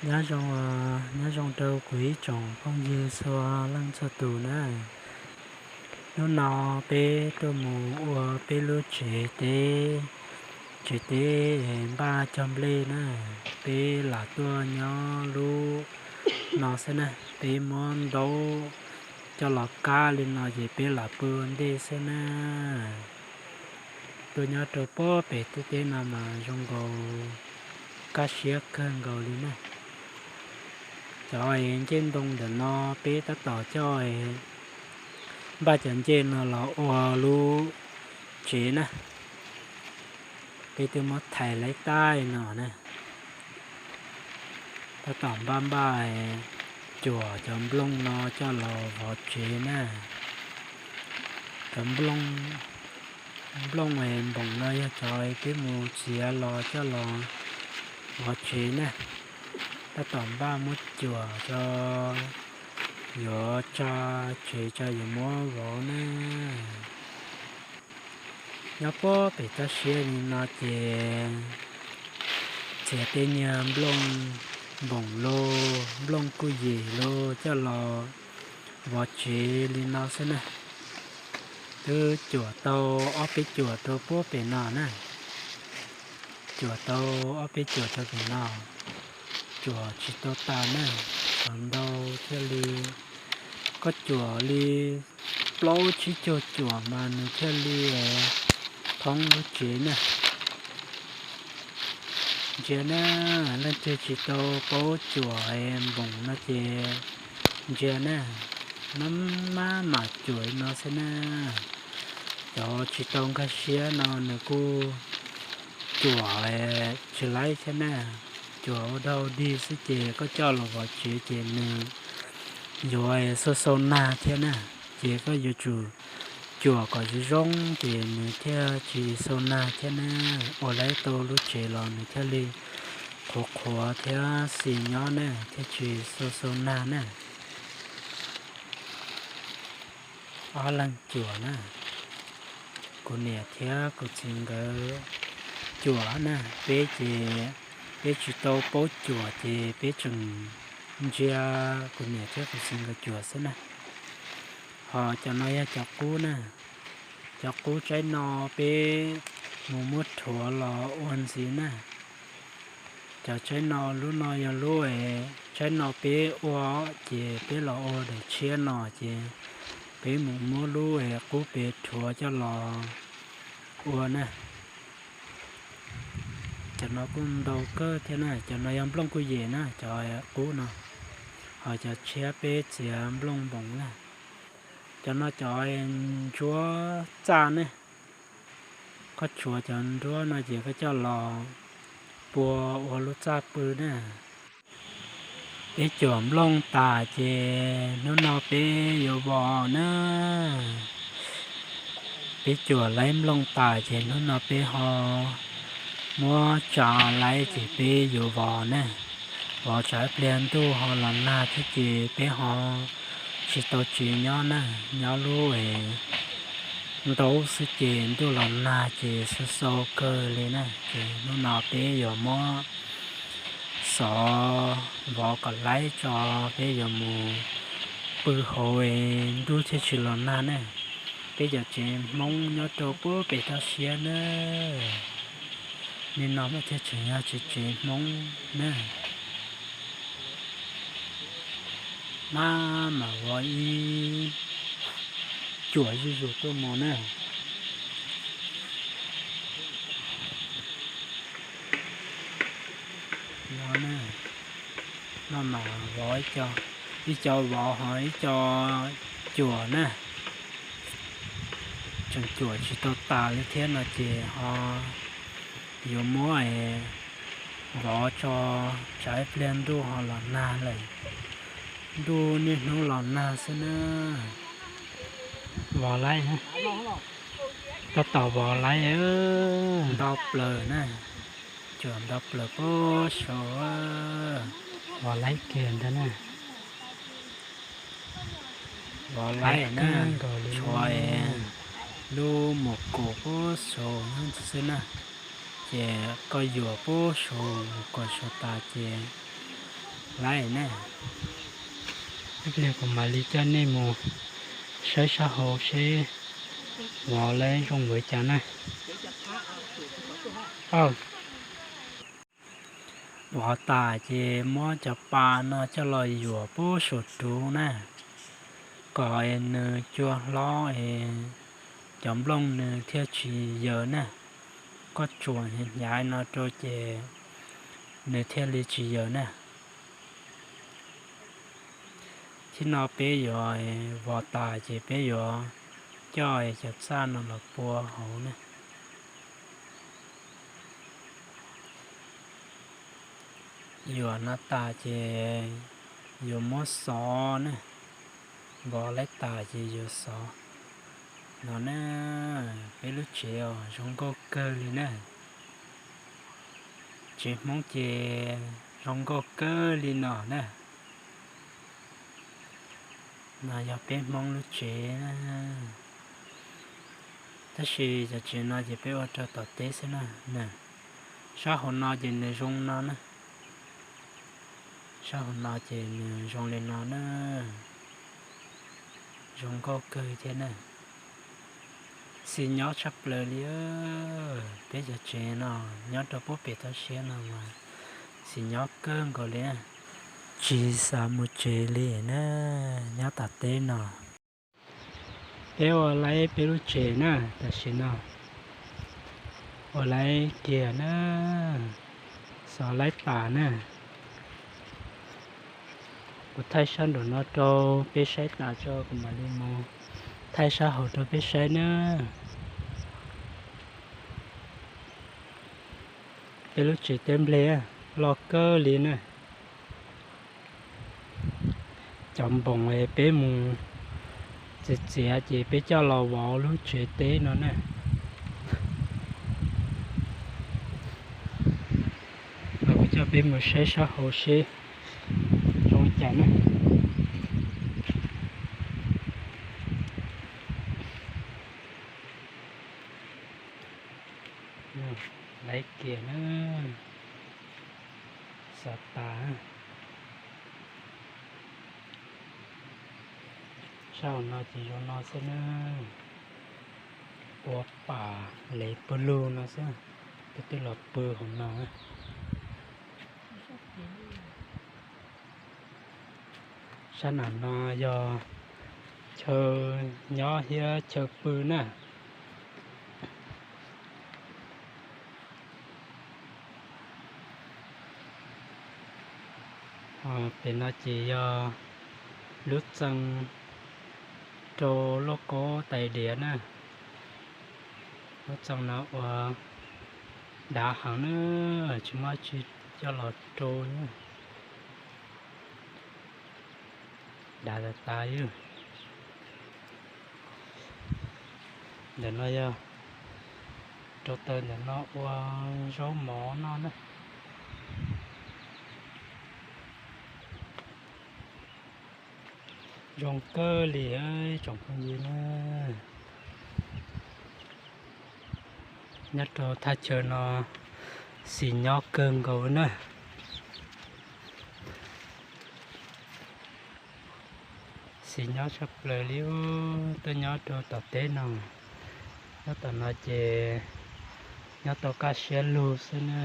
Nyob zoo, nyob zoo rau kuv ib tsoom phooj ywg txhua leej txhua tus na. Hnub no peb tuaj mus ua peb lub tsev teb, tsev teb npaj cog nplej na. Peb lam tuaj nyob lub no xwb na, peb muab ntaub coj los kab li no ces peb lam pw ua ntej xwb na. Tuaj nyob rau puag pem teb teb no mas zoo nkaus, kaj siab kawg nkaus li na. Cov ncej ntoo ntawm no peb tab tom coj npaj cov ncej no los ua lub tsev na. Peb twb muab thais laib tab no na. Tab tom npaj npaj cuam cov nplooj no coj los vov tsev na. Cov nplooj npoos no yog cov peb mus txiav los coj los vov tsev na. Tab tom npaj muab cuam tso, yuav tsa tsev tso yuav muab vov na. Nyob puag pem toj siab li no ces txiav tej niag nplooj npoos los, nplooj kuj yem los coj los vov tsev li no xwb na. Twb cuam tau ob peb cuam rau puag pem no na. Cuam tau ob peb cuam rau pem no, cuam tsis tau tas na, cuam ntau thiaj li, koj cuam li plaub tsib caug cuam mas nws thiaj li thoob lub tsev na. Ntsia na, leej twg tsis tau paub cuam npoos no ces ntsia na, maj maj mam cuam li no xwb na. Cov tsis tau nkag siab no nws kuj cuam tsis laib thiab na. Cuam ua dog dig xwb ces koj coj los vov tsev ces nws yuav xau xau nag thiab na. Ces koj yuav tsum cuam kom zoo zoo ces nws thiaj tsis xau nag thiab na. Ua laib tau lub tsev los nws thiaj li qhuav qhuav thiab xis nyob na, thiaj tsis xau xau nag na. Ob leeg cuam na, kuv niam thiab kuv txiv nkawd cuam na. Peb ces peb tsis tau paub cuam ces peb tseem ntsia kuv niam thiab kuv txiv nkawd cuam xwb na. Ho cov no yog cov qub na, cov qub tsaib no peb mus muab rhuav los ua ntxiv na. Cov tsaib no, lub no yog lub tsaib no peb ua, ces peb los ua daim tshiab no ces peb mus muab lub qub pem rhuav coj los ua na. Cov no kuj ntau kawg thiab na, cov no yog nplooj kuj yem na, cov qub no. Ho cov tshiab peb txiav nplooj npoos na. Cov no cov ntsuab txaj ne, koj tshuav cov nruab no ces koj coj los pua ua lub txaj pw na. Peb cuam nplooj tas ces hnub no peb yuav vov na. Peb cuam laib nplooj tas ces hnub no peb ho muab tsa laib ces peb yuav vov na. Vov tsam ib pliag ntuj ho los nag thiab ces peb ho tsis tau tsev nyob na, nyob lub ntaub xwb ces ntuj los nag ces xau xau kawg li na. Ces hnub no peb yuav muab xov vov kom laib tso, peb yuav mus pw hauv ntuj thiaj tsis los nag na. Peb cov tsev Hmoob nyob rau puag pem toj siab na. Nim no mas thiaj tseem yog tsev, tsev Hmoob na. Maj mam vov ib cuam zuj zus tuaj mus na. No na, maj mam vov ib co, ib co vov ho ib co cuam na. Tseem cuam tsis tau tas li thiab no ces ho yuav muab vov tso, tsam ib pliag ntuj ho los nag lawm. Ntuj niaj hnub los nag xwb na. Vov laib, tab tom vov laib, nto plaws na, cuam nto plaws puag saud. Vov laib kiag ntag na. Vov laib na, tshuav lub mus kaus puag saud xwb na. Ces koj yuam puag saud mus kaus saud tas ces Laib ne, ib pliag kuv mam li coj nej mus saib sab hauv seb vov laib zoo npaum cas na. Vov tas ces muab cov pa no coj los yuam pub saum ruv na, kom nws cua hlob es cov nplooj nws thiaj tsis yaws na. Koj tsuam hnyav no rau ces nws thiaj li tsis yaws na. Thib no peb yuav vov tas ces peb yuav coj cov txaj no los pua hauv na. Yuam no tas ces yuav muab xov na, vov laib tas ces yuav xov no na. Peb lub tsev os zoo nkauj kawg li na. Tsev Hmoob ces zoo nkauj kawg li no na. No yog peb Hmoob lub tsev na. Tab sis cov tsev no ces peb ua rau tom teb xwb na. Sab hauv no ces nws zoo no na. Sab hauv no ces nws zoo li no na. Zoo nkauj kawg thiab na. Xis nyob tshaj plaws li. Peb cov tsev no nyob rau pub pem toj siab no mas xis nyob kawg nkaus li. Tsis xav mus tsev li na, nyob tom teb no. Peb ua laib peb lub tsev na, tam sim no ua laib kiag na, xov laib tas na. Kuv thaij sab nraum no rau peb saib tas tso kuv mam li mus thaij sab hauv rau peb saib na. Peb lub tsev teb nplej loj kawg li na. Cov npoos peb mus txiav txiav ces peb coj los vov lub tsev teb no na. Los kuv coj peb mus saib sab hauv seb zoo li cas na. Laib kiag na, xov tas. Sab hauv no ces zoo no xwb na, ua pam lev pw lug no xwb, peb twb los pw hauv no. Sab nram no yog chaw nyob thiab chaw pw na. Pem no ces yog lub txee rau lauj kaub tais diav na. Lub txee no ua dav heev na, tsis muaj tsi coj los rau na. Dav tas tas li. Ntawm no yog rau taws ntawm no ua zaub mov noj na. Zoo kawg li tsoom phooj ywg na. Nyob rau thaj chaw no xis nyob kawg nkaus na. Xis nyob tshaj plaws li, twb nyob rau tom teb no. Nyob tom no ces nyob tau kaj siab lug xwb na.